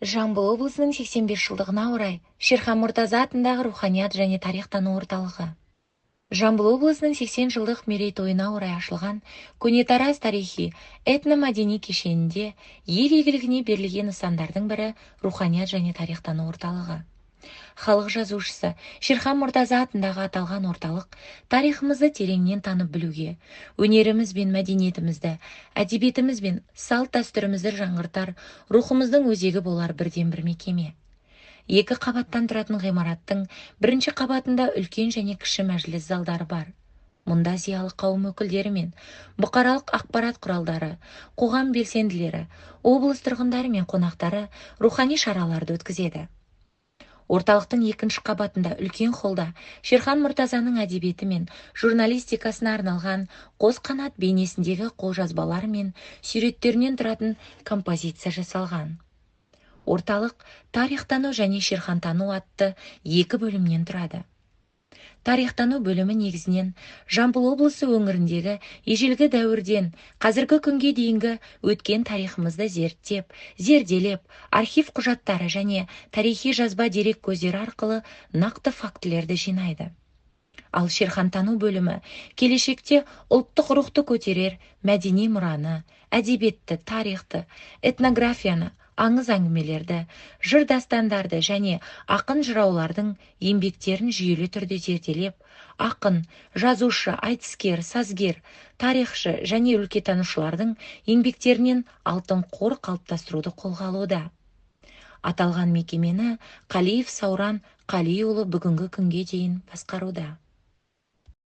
Жамбыл облысының 85 жылдығына орай Шерхан Мұртаза атындағы руханият және тарихтану орталығы. Жамбыл облысының 80 жылдық мерейтойына орай ашылған Көне Тараз тарихи этномәдени кешенінде ел игілігіне берілген нысандардың бірі руханият және тарихтану орталығы. Халық жазушысы Шерхан Мұртаза атындағы аталған орталық тарихымызды тереңнен танып білуге, өнеріміз бен мәдениетімізді, әдебиетіміз бен салт-дәстүрімізді жаңғыртар, рухымыздың өзегі болар бірден-бір мекеме. Екі қабаттан тұратын ғимараттың бірінші қабатында үлкен және кіші мәжіліс залдары бар. Мұнда зиялы қауым өкілдері мен бұқаралық ақпарат құралдары, қоғам белсенділері, облыс тұрғындары мен қонақтары рухани шараларды өткізеді. Орталықтың екінші қабатында үлкен холда Шерхан Мұртазаның әдебиеті мен журналистикасына арналған қос қанат бейнесіндегі қолжазбалар мен суреттерінен тұратын композиция жасалған. Орталық тарихтану және шерхантану атты екі бөлімнен тұрады. Тарихтану бөлімі негізінен Жамбыл облысы өңіріндегі ежелгі дәуірден қазіргі күнге дейінгі өткен тарихымызды зерттеп, зерделеп, архив құжаттары және тарихи жазба дерек көздері арқылы нақты фактілерді жинайды. Ал шерхантану бөлімі келешекте ұлттық рухты көтерер мәдени мұраны, әдебиетті, тарихты, этнографияны, аңыз әңгімелерді, жыр дастандарды және ақын жыраулардың еңбектерін жүйелі түрде зерделеп, ақын, жазушы, айтыскер, сазгер, тарихшы және өлкетанушылардың еңбектерінен алтын қор қалыптастыруды қолға алуда. Аталған мекемені Қалиев Сауран Қалиұлы бүгінгі күнге дейін басқаруда.